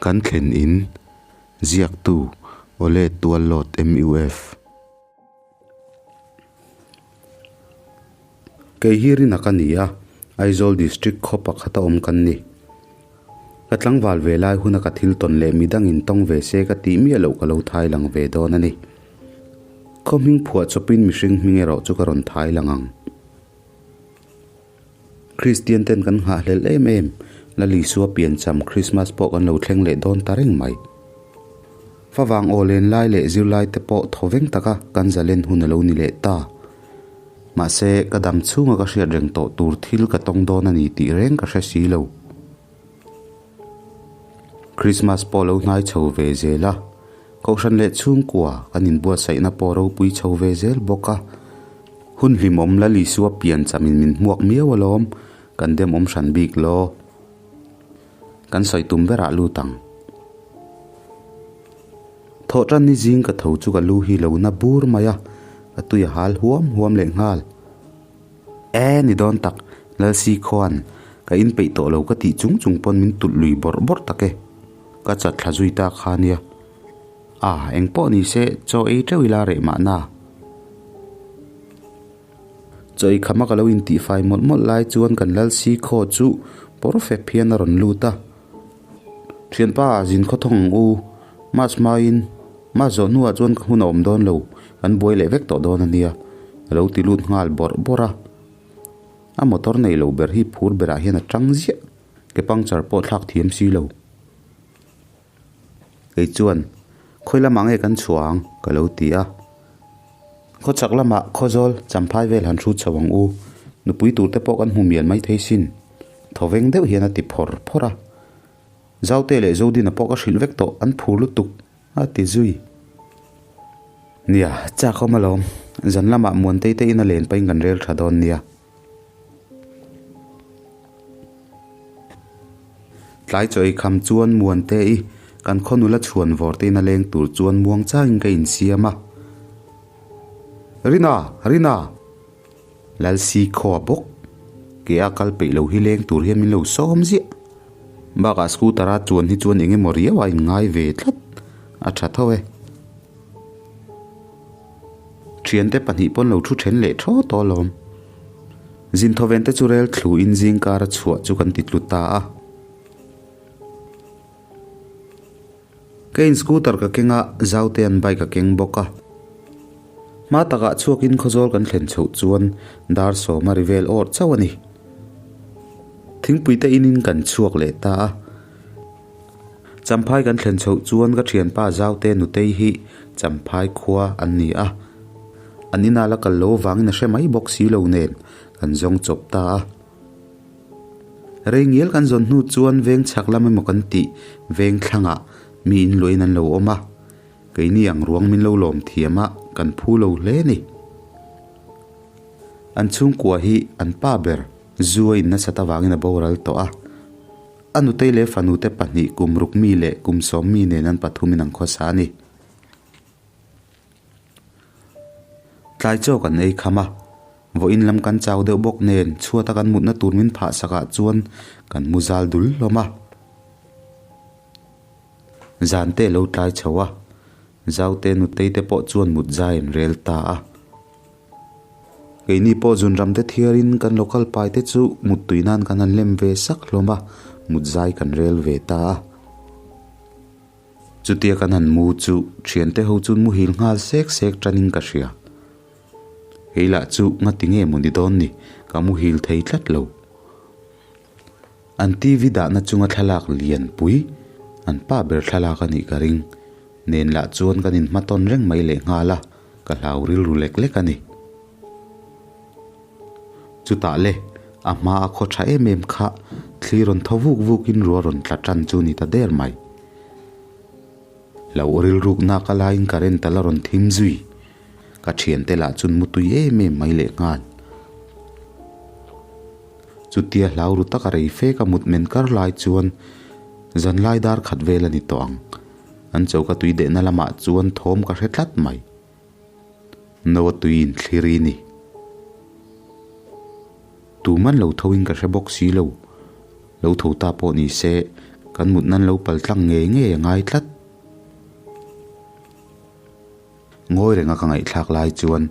Kan thlen in, ziaktu Awle Tuallawt MUF. Kei hi Rina ka ni a, Aizawl District khaw pakhata awm kan ni. Ka tlangval ve lai huna ka thil tawn leh midangin tawng ve se ka tih miah loh ka lo thai lang ve dawn a ni. Khaw hming phuah chawpin mihring hming erawh chu ka rawn thai lang ang. Kristian ten kan nghahhlelh em em, Lal Isua piancham Krismas pawh kan lo thleng leh dawn ta reng mai. Favang aw len lai leh zirlai te pawh thaw veng taka kan zalen hun a lo ni leh ta. Mahse, ka dam chhunga ka hriat reng tawh tur thil ka tawng dawn a ni tih reng ka hre si lo. Krismas pawh lo hnai chho ve zel a, Kohhran leh chhungkua kan inbuatsaihna pawh ropui chho ve zel bawk a. Hun hlimawm Lal Isua pianchamin min hmuak miau alawm, kan demawm hran bik law. Kan sawi tum berah lut ang. Thawhtan ni zing ka tho chu ka lu hi lo na bur mai a, ka tui a hal huam huam leh nghal. E ni dawn tak, Lalsi khuan ka inpeih tawh lo ka tih chung chung pawn min tulh lui bawrh bawrh tak e. Ka chat thla zui ta kha nia. A, eng pawh ni se, chaw ei teuh ila reh mahna. Chaw ei khama ka lo intihfai mawlh mawlh lai chuan kan Lalsi khaw chu pawr fep hian a rawn lut a. Thianpa zin khaw thawng ang u, Mas hmain Mas zawh hnuah chuan ka hun a awm dawn lo, kan buai leh vek tawh dawn a nia, a lo ti lut nghal bawrh bawrh a. A motor nei lo ber hi phur berah hian a tang ziah, ke puncture pawh thlak thiam si lo. Kei chuan, Khawi lamah nge kan chhuah ang? ka lo ti a. Khawchhak lamah Khawzawl Champhai vel han hrut chho ang u, nupui tur te pawh kan hmu mial mai thei sin, thawveng deuh hian a ti phawr phawr a. Zaute leh Zodina pawh ka hrilh vek tawh, an phur lutuk, a ti zui. Nia, chak awm alawm, zan lamah Muantei te ina len pahin kan rel tha dawn nia. Tlai chaw ei kham chuan Muante i kan khaw nula chhuan vawr te ina leng tur chuan muang changin ka insiam a. Rina! Rina! Lalsi khaw a bawk. Ke a kal peih lo hi leng tur hian min lo sawm ziah. Bakah scooter a chuan hi chuan eng emaw riau a inngai ve tlat. A tha tho e. Thiante pahnih pawn lo thu then leh thaw tawh alawm. Zin thawven te chu rel thlu in zing kar a chhuah chu kan ti tlu ta a. Ka in scooter ka keng a, Zaute an bike a keng bawk a. Hma takah chhuakin khawzawl kan thlen chhoh chuan dar sawma ri vel awrh chauh a ni. Thingpui te inin kan chhuak leh ta a. Champhai kan thlen chhoh chuan ka thianpa Zaute Nutei hi Champhai khua an ni a. An inah la kal lo vangin a hre mai bawk si lo nen kan zawng chawp ta a. Rei ngial kan zawn hnu chuan veng chhak lam emaw kan tih veng thlangah mi in luahin an lo awm a. Keini ang ruang min lo lawm thiam a, kan phu lo hle ni. An chhungkua hi an pa ber zu a in nasat avangin a boral tawh a. A nutei leh fanute pahnih kum ruk mi leh kum sawm mi nen an pathumin an khawsa a ni. Tlai chaw kan ei kham a, vawiin lam kan chau deuh bawk nen chhuata kan mutna tur min phah sakah chuan kan mu zal dul hlawm a. Zan te lo tlai chho a, Zaute nutei te pawh chuan mut zai an rel ta a. Keini pawh zunram te thiarin kan local pai te chu muttui nan kan han lem ve sak hlawm a, mut zai kan rel ve ta a. Chutia kan han mu chu thiante ho chu muhil nghal sek sek tanin ka hria. Kei lah chu ngati nge maw ni dawn ni, ka muhil thei tlat lo. An TV dahna chunga thlalak lianpui, an pa ber thlalak a nih ka ring. Nen lah chuan kan inhmatawn reng mai leh nghal a, ka hlau rilru lek lek a ni. Chutah le, a hma a khaw tha em em kha thli rawn thaw vuk vukin rua rawn tla tan chu ni ta der mai. Hlauh rilruk nak a laiin current a la rawn thim zui. Ka thiante lah chuan mutui em em mai leh nghal. Chutia hlau ru taka rei fe ka mut men kar lai chuan zanlai dar khat vel a ni tawh ang. An choka tui dehna lamah chuan thawm ka hre tlat mai. Noa tui in thlir i ni. Tuman lo tho in ka hre bawk si lo. Lo tho ta pawh ni se, Kan mut nan lo pal tlang ngei ngei a ngai tlat. Ngawi renga ka ngaihthlak lai chuan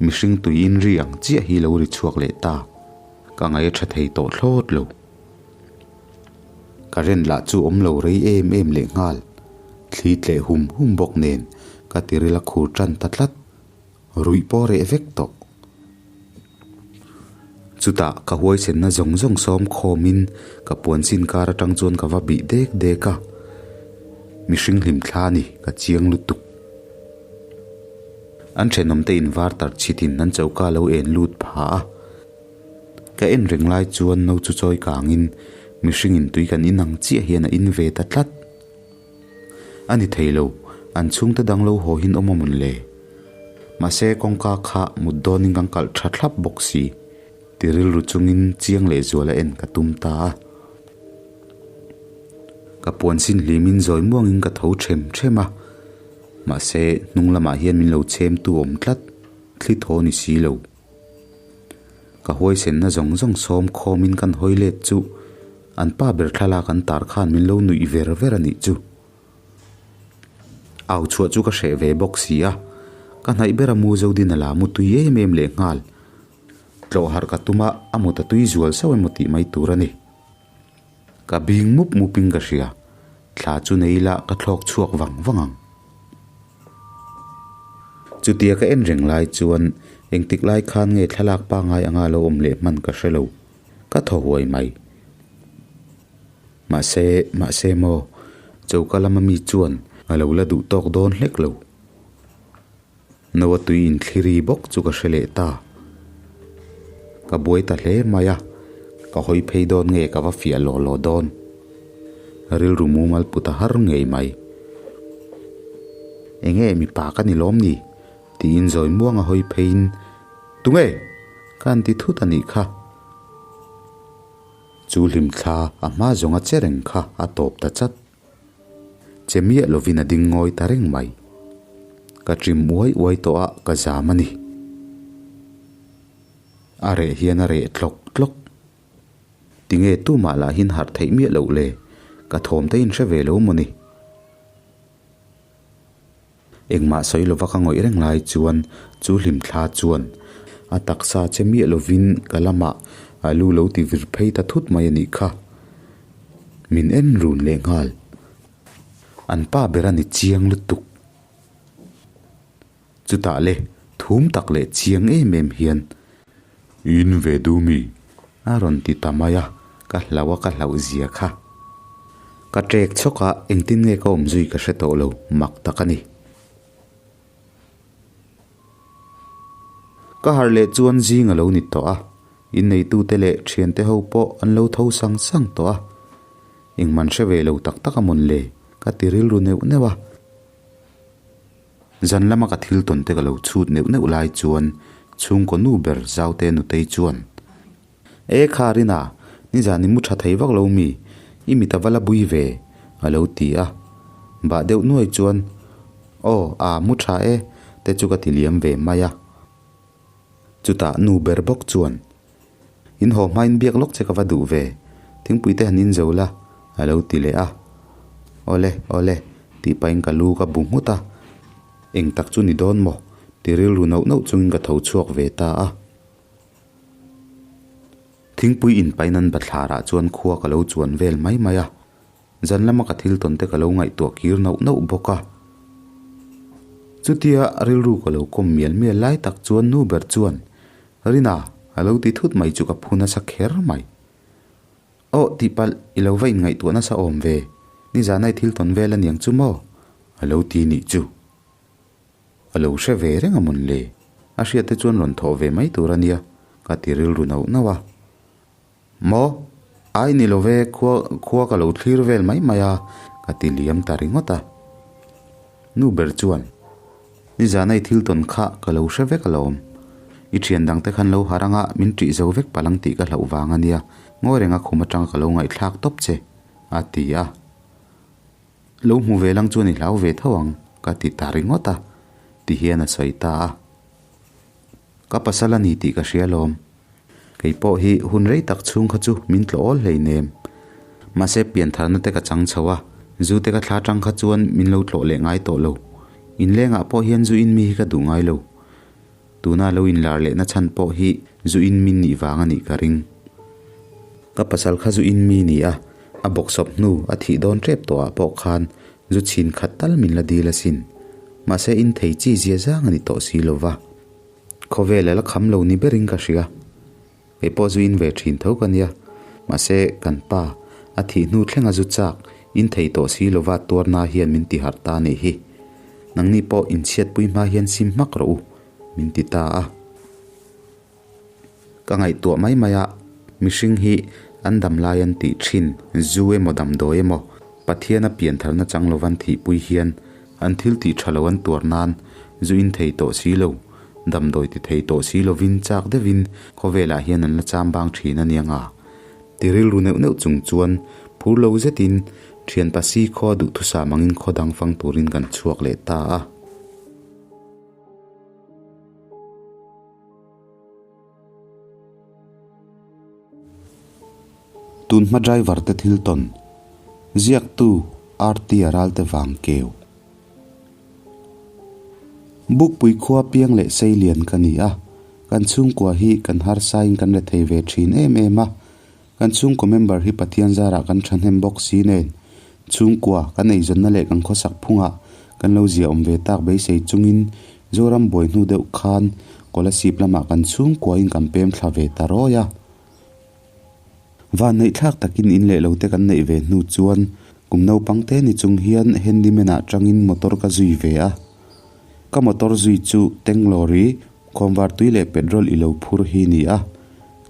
mihring tui in ri ang chiah hi lo ri chhuak leh ta. Ka ngaih a tha thei tawh thlawt lo. Current lah chu awm lo rei em em leh nghal. Thli tleh hum hum bawk nen ka tiril a khur tan ta tlat. Ruih pawh reh vek tawh. Chutah ka huaisenna zawng zawng sawm khawmin ka puan sin kar atang chuan ka va bih dek dek a. Mihring hlim thla a ni, ka chiang lutuk. An thenawmte invar tar chhitin an choka lo en lut pha a. Ka en reng lai chuan no chu chawi kangin mihringin tui kan in ang chiah hian a in ve ta tlat. A ni thei lo, an chhungte dang lo haw hin awm a mawn le? Mahse kawngka kha mut dawnin kan kalh tha thlap bawk si. Ti rilru chungin chiang leh zual a en ka tum ta a. Ka puan sin hlimin zawi muangin ka tho them them a. Mahse hnung lamah hian min lo chhem tu awm tlat, thli thaw ni si lo. Ka huaisenna zawng zawng sawm khawmin kan hawi let chu an pa ber thlalak an tar khan min lo nuih ver ver a nih chu. Au chhuah chu ka hreh ve bawk si a, ka hnaih ber a mu Zodina la mu tui em em leh nghal. Tlawh harh ka tum a, a mut a tui zual sauh emaw tih mai tur a ni. Ka bing mup mupin ka hria, thla chu nei ila ka thlawk chhuak vang vang ang. Chutia ka en reng lai chuan engtik lai khan nge thlalak pangai anga lo awm leh hman ka hre lo, ka thaw huai mai. Mahse, mahse maw, choka lama mi chuan a lo la duh tawk dawn hlek lo. Noa tui inthliri bawk chu ka hre leh ta. Ka buai ta hle mai a, ka hawi phei dawn nge ka va fiah lawh lawh dawn. Rilru mumal put a har ngei mai. Enge mipa ka ni lawm ni? tiin zawi muang a hawi pheiin, Tunge? ka han ti thut a nih kha. Chu hlimthla a hma zawnga che reng kha a tawp ta chat. Che miah lovin a ding ngawi ta reng mai. Ka ṭim uai uai tawh a, ka zam a ni. A reh hian a reh tlawk tlawk. Tinge tumah lahin harh theih miah loh le, ka thawm te in hre ve lo maw ni? Engmah sawi lova ka ngawih reng lai chuan chu hlimthla chuan a taksa che miah lovin ka lamah a lu lo ti vir phei ta thut mai a nih kha. Min en run leh nghal. An pa ber a ni chiang lutuk. Chutah le thum tak leh chiang em em hian In ve du mi? A rawn ti ta mai a, ka hlauh a ka hlauh zia kha. Ka ṭek chhawk a, engtin nge ka awm zui ka hre tawh lo, mak tak a ni. Ka harh leh chuan zing a lo ni tawh a, inneitute leh ṭhiante ho pawh an lo tho sang sang tawh a. Engman hre ve lo tak tak a mawn le, ka ti rilru neuh neuh a. Zan lama ka thil tawn te ka lo chhut neuh neuh lai chuan chhungkaw nu ber Zaute Nutei chuan, E kha Rina, nizan i mu tha thei vak lo mi, i mit a va la bui ve, a lo ti a. Bah deuh nuai chuan, Aw, a mu tha e, te chu ka ti liam ve mai a. Chutah nu ber bawk chuan, In haw hmain biak lawk che ka va duh ve, thingpui te han in zo la, a lo ti leh a. Awle, awle, tih pahin ka lu ka bu nghut a. Eng tak chu ni dawn maw? ti rilru nauh nauh chungin ka tho chhuak ve ta a. Thingpui in pahin an bathlarah chuan khua ka lo chuan vel mai mai a. Zan lama ka thil tawn te ka lo ngaihtuah kir nauh nauh bawk a. Chutia rilru ka lo kawm mial mial lai tak chuan nu ber chuan, Rina, a lo ti thut mai chu ka phu nasa kher mai. Aw, tihpalh, i lo va inngaihtuah nasa awm ve, nizana i thil tawn vel aniang chu maw? a lo ti nih chu. A lo hre ve reng a mawn le, a hriat te chuan rawn thawh ve mai tur a nia, ka ti rilru nauh nauh a. Maw? Ai ni lo ve, khua khua ka lo thlir vel mai mai a, ka ti liam ta ringawt a. Nu ber chuan, Nizana i thil tawn kha ka lo hre vek alawm. I thian dangte khan lo harh anga min ṭih zo vek palang tih ka hlauh vang a nia, ngawi renga khum aṭanga ka lo ngaihthlak tawp che, a ti a. Lo hmu ve lang chuan i hlau ve tho ang, ka ti ta ringawt a, ti hian a sawi ta a. Ka pasal a ni tih ka hria lawm. Kei pawh hi hun rei tak chhung kha chu min tlawh awl hleinem. Mahse piantharna te ka chang chho a, zu te ka thla tang kha chuan min lo tlawh leh ngai tawh lo. Inlengah pawh hian zu in mi hi ka duh ngai lo. Tuna lo inlar lehna chhan pawh hi zu in mi nih vang a nih ka ring. Ka pasal kha zu in mi ni a, a bawksawp hnu a thih dawn tep tawhah pawh khan zu chhin khat tal min la dil asin. Mahse in thei chi zia zang a ni tawh si lo va. Khawvel a la kham lo ni berin ka hria. Kei pawh zu in ve thin tho ka nia. Mahse kan pa a thih hnu thlenga zu chak in thei tawh si lova tuarna hian min ti harh ta nih hi. Nangni pawh inchhiatpui hma hian sim hmak rawh u, min ti ta a. Ka ngaihtuah mai mai a, mihring hi an dam lai an tih thin, zu emaw damdawi emaw Pathiana piantharna chang lovan thihpui hian an thil tih tha lo an tuar nan zu in thei tawh si lo, damdawi ti thei tawh si lovin chak deuhin khawvelah hian an la cham bang thin a nia nga. Ti rilru neuh neuh chung chuan phur lo zetin thianpa si khaw duhthusam angin khaw dang fang turin kan chhuak leh ta a. Tunhma driver te thil tawn, ziaktu RT a ralte vang keu. Bukpui khua piang leh seilian ka ni a, kan chhungkua hi kan harsain kan rethei ve thin em em a, Kan chhungkaw member hi Pathian zarah kan thahnem bawk si nen, chhungkua kan eizawnna leh kan khawsak phungah kan lo zia awm ve tak beisei chungin Zoram buai hnu deuh khan Kolasib lamah kan chhungkuain kan pem thla ve ta rawi a. Vanneihthlak takin in leh lo te kan neih ve hnu chuan kum naupang te ni chung hian handyman ah tangin motor ka zui ve a. Ka motor zui chu tank lorry, khawnvartui leh petrol i lo phur hi ni a.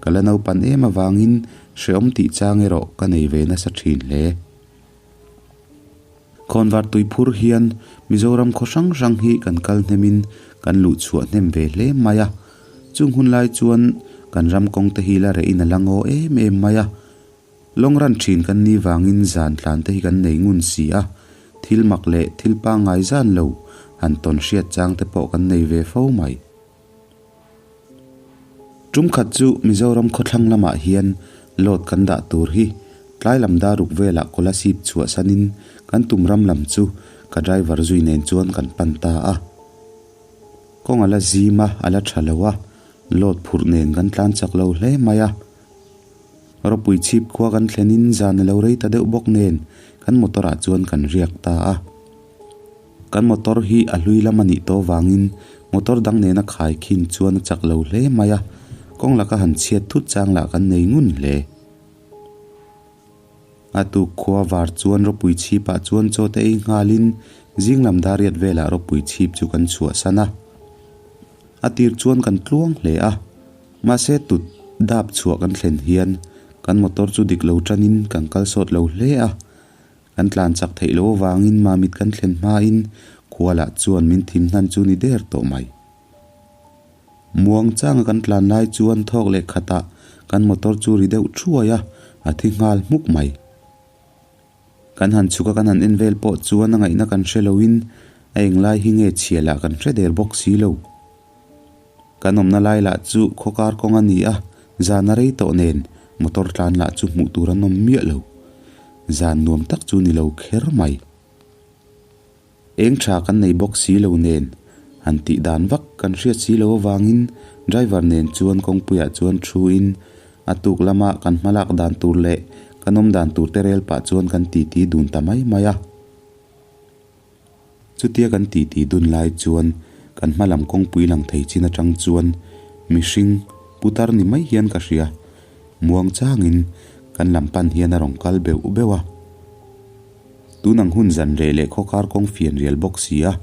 Ka la naupan em avangin hrehawm tih chang erawh ka nei ve nasa thin hle. Khawnvar tui phur hian Mizoram khaw hrang hrang hi kan kal hnemin kan luh chhuah hnem ve hle mai a. Chung hun lai chuan kan ram kawng te hi la rehin a la ngaw em em mai a. Long run thin kan nih vangin zan tlan te hi kan nei ngun si a, thil mak leh thil pangngai zan lo han tawn hriat chang te pawh kan nei ve fo mai. Tum khat chu Mizoram khawthlang lamah hian load kan dah tur hi tlai lam dar ruk velah Kolasib chhuahsanin kan tum ram lam chu ka driver zui nen chuan kan pan ta a. Kawng a la zim a, a la tha lo a, load phurh nen kan tlan chak lo hle mai a. Ropui chhip khua kan thlenin zan a lo rei ta deuh bawk nen kan motor ah chuan kan riak ta a. Kan motor hi a hlui lam a nih tawh vangin motor dang nena khai khin chuan a chak lo hle mai a, kawng laka han chhiat thut chang lah kan nei ngun hle. A tuk khua var chuan ropui chhipah chuan chaw te ei nghalin zing lam dariat velah ropui chhip chu kan chhuahsan a. A tir chuan kan tluang hle a, mahse tut dap chhuah kan thlen hian kan motor chu dik lo tanin kan kal sawt lo hle a. Kan tlan chak theih loh avangin Mamit kan thlen hmain khualah chuan min thim hnan chu ni der tawh mai. Muang changa kan tlan lai chuan thawk leh khatah kan motor chu ri deuh thuai a, a thi nghal hmuk mai. Kan han chhuk a kan han en vel pawh chuan a ngaihna kan hre loin a englai hi nge chhia lah kan hre der bawk si lo. Kan awmna lai lah chu khawkar kawng a ni a, zan a rei tawh nen motor tlan lah chu hmuh tur an awm miah lo. Zan nuam tak chu ni lo kher mai. Eng tha kan nei bawk si lo nen han tih dan vak kan hriat si lo avangin driver nen chuan kawngpuiah chuan thu in a tuk lama kan hmalak dan tur leh kan awm dan tur te rel pah chuan kan titi dun ta mai mai a. Chutia kan titi dun lai chuan kan hma lam kawngpui lang thei chin atang chuan mihring putar ni mai hian ka hria. Muang changin kan lam pan hian a rawn kal beuh beuh a. Tun ang hun zan reh leh khawkar kawng fian rial bawk si a,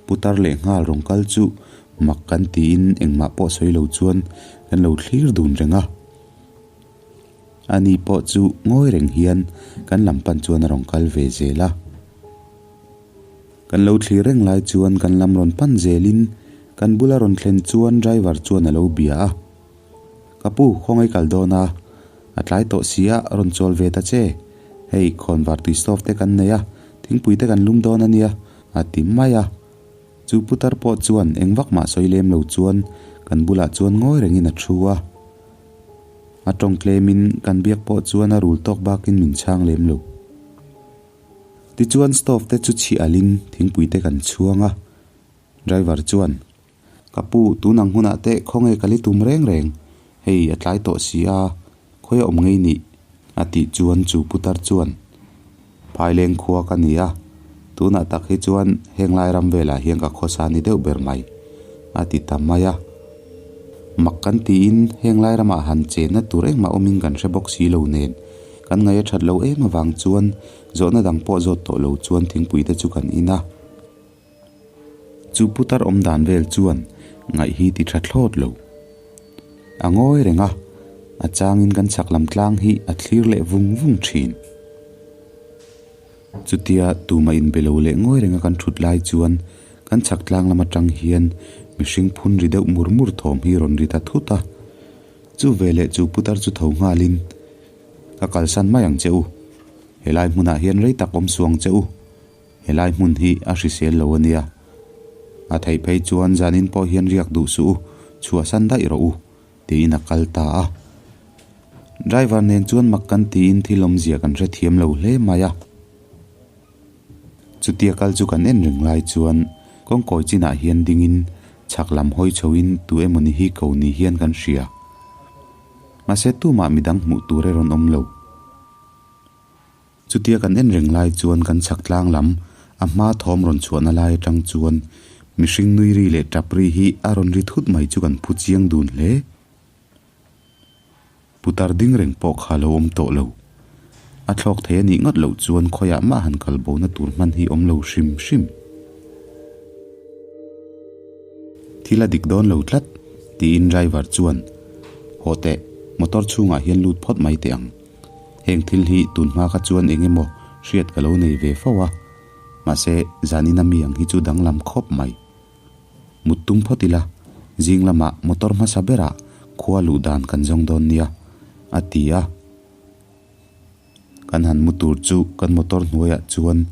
putar leh nghal rawn kal chu mak kan tiin engmah pawh sawi lo chuan kan lo thlir dun reng a. Ani pawh chu ngawi reng hian kan lam pan chuan a rawn kal ve zel a. Kan lo thlir reng lai chuan kan lam rawn pan zelin kan bula rawn thlen chuan driver chuan a lo bia a. Ka pu, khawngaih kal dawn a, a tlai tawh si a, rawn chawl ve ta che. Hei, khawnvar tui stove te kan nei a, thingpui te kan lum dawn a nia, a ti mai a. Chu putar pawh chuan eng vak mah sawi lem lo chuan kan bulah chuan ngawi rengin a thu a. A tawng tlemin kan biak pawh chuan a rul tawk bakin min chhang lem lo. Tichuan stove te chu chhi alin thingpui te kan chhuang a, driver chuan, Ka pu, tun ang hunah te khawnge ka li tum reng reng, hei a tlai tawh si a, khawi a awm ngei nih? A tih chuan chu putar chuan, Phaileng khua ka ni a, tunah tak hi chuan heng lai ram velah hian ka khawsa ni deuh ber mai, a ti ta mai a. Mak kan tiin heng lai ramah han chenna tur engmah awmin kan hre bawk si lo nen, kan ngaih a that lo em avang chuan zawhna dang pawh zawt tawh lo chuan thingpui te chu kan in a. Chu putar awm dan vel chuan ngaih hi ti tha thlawt lo. A ngawi reng a, a changin kan chhak lam tlang hi a thlir leh vung vung thin. Chutia tumah inbe lo leh ngawi renga kan thut lai chuan kan chhak tlang lam atang hian mihring phun ri deuh mur mur thawm hi rawn ri ta thut a. Chu veleh chu putar chu tho nghalin, Ka kalsan mai ang che u. Helai hmunah hian rei tak awm suang che u. Helai hmun hi a hrisel lo a nia. A theih phei chuan zanin pawh hian riak duh suh u, chhuahsan daih rawh u, tiin a kal ta a. Driver nen chuan mak kan tiin thil awmzia kan hrethiam lo hle mai a. Chutia kal chu kan en reng lai chuan kawngkawi chinah hian dingin chhak lam hawi chhoin tu emawni hi ko ni hian kan hria. Mahse tumah midang hmuh tur e rawn awm lo. Chutia kan en reng lai chuan kan chhak tlang lam a hma thawm rawn chhuahna lai atang chuan mihring nui ri leh tap ri hi a rawn ri thut mai chu kan phu chiang dun hle. Putar ding reng pawh kha lo awm tawh lo. A thlawk thei a nih ngawt loh chuan khawiah mah han kal bona tur hman hi awm lo hrim hrim. Thil a dik dawn lo tlat, tiin driver chuan, Haw teh, motor chhungah hian lut phawt mai teh ang. Heng thil hi tun hma kha chuan eng emaw hriat ka lo nei ve fo a, mahse zanin a mi ang hi chu danglam khawp mai. Mut tum phawt ila, zing lamah motor hmasa berah khua luh dan kan zawng dawn nia, a ti a. Kan han mu tur chu kan motor hnuaiah chuan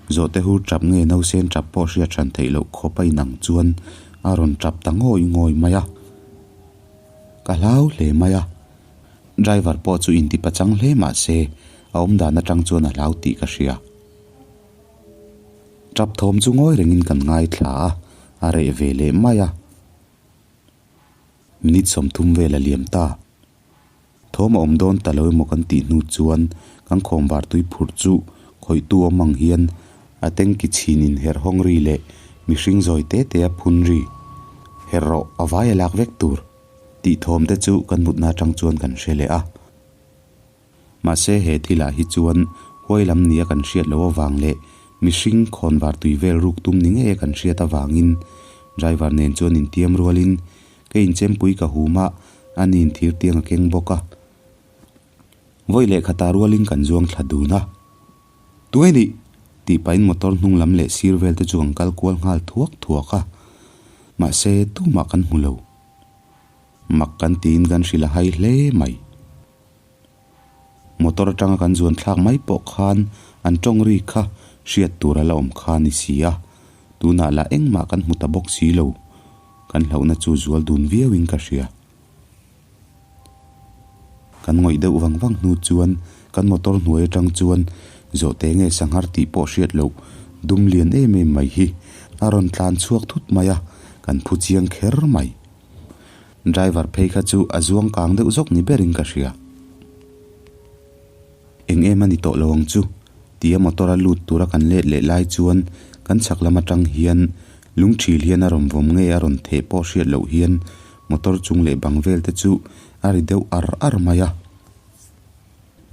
zawhte hur tap nge nausen tap pawh hriat hran theih loh khawp a inang chuan a rawn tap ta ngawi ngawi mai a. Ka hlau hle mai a. Driver pawh chu inti pachang hle mah se a awm dan atang chuan a hlau tih ka hria. Tap thawm chu ngawi rengin kan ngaithla a, a reh ve leh mai a. Minute 30 vel a liam ta. Thawm a awm dawn ta lo emaw kan tih hnu chuan kan khawmvar tui phurh chu khawihtu awm ang hian a tanki chhin in herh hawng ri leh mihring zawi te te a phun ri herh rawh a vai a lak vek tur. Tih thawm te chu kan mutna atang chuan kan hre leh a. Mahse he thilah hi chuan huai lam nia kan hriat loh avang leh mihring khawnvar tui vel ruk tum ni ngei a kan hriat avangin driver nen chuan intiam rualin ka inchempui ka hum a, ani in thir tiang a keng bawk a. Vawi leh khatah rualin kan zuang thla dun a. Tuai nih! tih pahin motor hnung lam leh sir vel te chu kan kal kual nghal thuak thuak a. Mahse tumah kan hmu lo. Mak kan tiin kan hrilh a hai hle mai. Motor atanga kan zuan thlak mai pawh khan an tawng ri kha hriat tur a la awm kha a ni si a, tunah lah engmah kan hmu ta bawk si lo. Kan hlauhna chu zual dun viauin ka hria. Kan ngawih deuh vang vang hnu chuan kan motor hnuai atang chuan zawhte nge sanghar tih pawh hriat loh dum lian em em mai hi a rawn tlan chhuak thut mai a, kan phu chiang kher mai. Driver phei kha chu a zuang kang deuh zawk ni berin ka hria. Eng em a ni tawh lo ang chu tia motor a lut tura kan let leh lai chuan kan chhak lam atang hian lungthil hian a rawn vawm nge a rawn theh pawh hriat loh hian motor chung leh bang vel te chu a ri deuh ar ar mai a.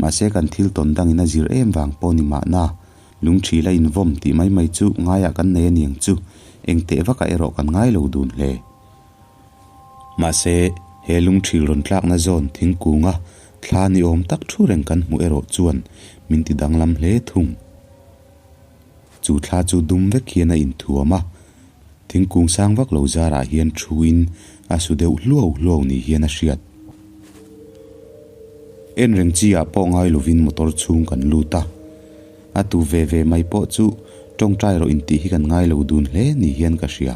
Mahse kan thil tawn dangin a zir em vang pawh ni mahna lungthil a invawm tih mai mai chu ngaiah kan nei aniang chu engteh vakah erawh kan ngai lo dun hle. Mahse he lungthil rawn tlakna zawn thingkunga thla ni awm tak thu reng kan hmuh erawh chuan min ti danglam hle thung. Chu thla chu dum vek hian a inthuam a, thingkung sang vak lo zarah hian thuin a su deuh hluau hluau ni hian a hriat. En reng chi ah pawh ngai lovin motor chhung kan lut a, a tu ve ve mai pawh chu tawngtai rawh intih hi kan ngai lo dun hle ni hian ka hria.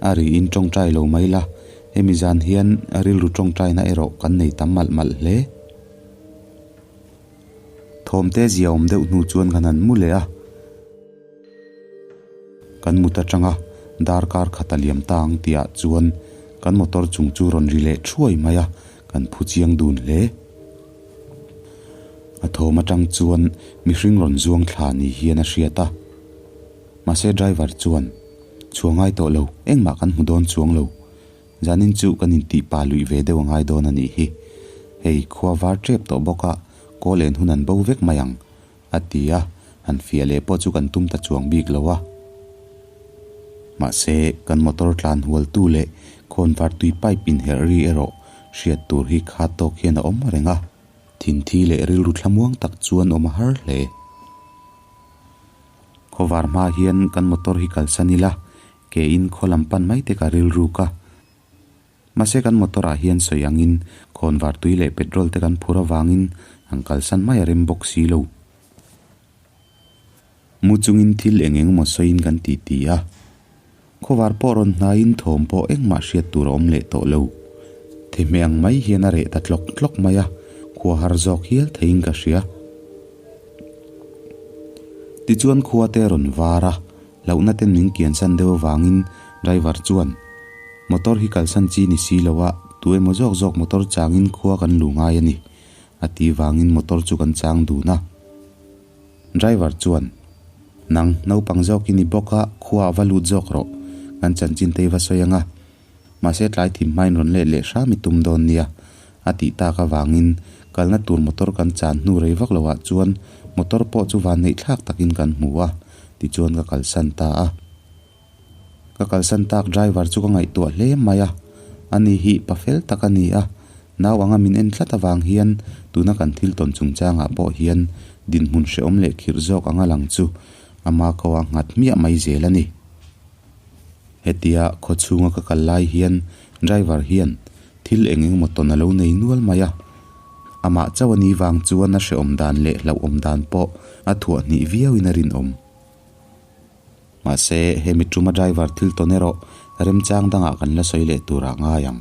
A riin tawngtai lo mai la, Hemi zan hian rilru tawngtaina erawh kan nei tam malh malh hle. Thawmte zia awm deuh hnu chuan kan han mu leh a. Kan mut atanga darkar khat a liam ta ang tihah chuan kan motor chung chu rawn ri leh thuai mai a, kan phu chiang dun hle. A thawm atang chuan mihring rawn zuang thla ni hian a hriat a. Mahse driver chuan, Chhuah ngai tawh lo, engmah kan hmu dawn chuang lo. Zanin chu kan intih pa luih ve deuh a ngai dawn a nih hi. Hei khua var tep tawh bawk a, kawl en hun an bo vek mai ang, a ti a, han fiah leh pawh chu kan tum ta chuang bik lo a. Mahse, kan motor tlan hualtu leh khawnvar tui pipe inherh ri erawh hriat tur hi kha tawk hian a awm reng a, thinthi leh rilru thlamuang tak chuan awm a har hle. Khawvar hma hian kan motor hi kalsan ila, ke in khaw lam pan mai te ka rilruk a. Mahse kan motor ah hian sawi angin khawnvar tui leh petrol te kan phur avangin an kalsan mai a rem bawk si lo. Mu chungin thil eng eng emaw sawiin kan ti ti a. Khawvar pawh rawn hnaiin thawm pawh engmah hriat tur a awm leh tawh lo. Thehmeh ang mai hian a reh ta tlawk tlawk mai a, khua har zawk hial theiin ka hria. Tichuan khua te a rawn var a, Hlauhna ten min kiansan deuh avangin driver chuan motor hi kalsan chi ni si lo a, tu emaw zawk zawk motor changin khua kan lu ngai a ni, a ti vangin motor chu kan chang dun a. Driver chuan, Nang, naupang zawk i ni bawk a, khua a va lut zawk rawh, kan chanchin te i va sawi ang a. Mahse tlai thim hmain rawn let leh hram i tum dawn nia, a tih tak avangin kalna tur motor kan chan hnu rei vak loah chuan motor pawh chu vanneih thlak takin kan hmu a, tichuan ka kalsan ta a. Ka kalsan tak driver chu ka ngaihtuah hle mai a, ani hi pa fel tak a ni a, nau anga min en tlat avang hian tuna kan thil tawn chungchangah pawh hian dinhmun hrehawm leh khirh zawk anga lang chu ama ko a nghat hmiah mai zel a ni. Hetia khaw chhunga ka kal lai hian driver hian thil eng eng emaw tawn a lo nei nual mai a, amah chauh a ni vang chuan a hrehawm dan leh hlauhawm dan pawh a thuah hnih viauin a rinawm. Mahse, hemi tuma driver thil tawn erawh remchang dangah kan la sawi leh turah ngai ang.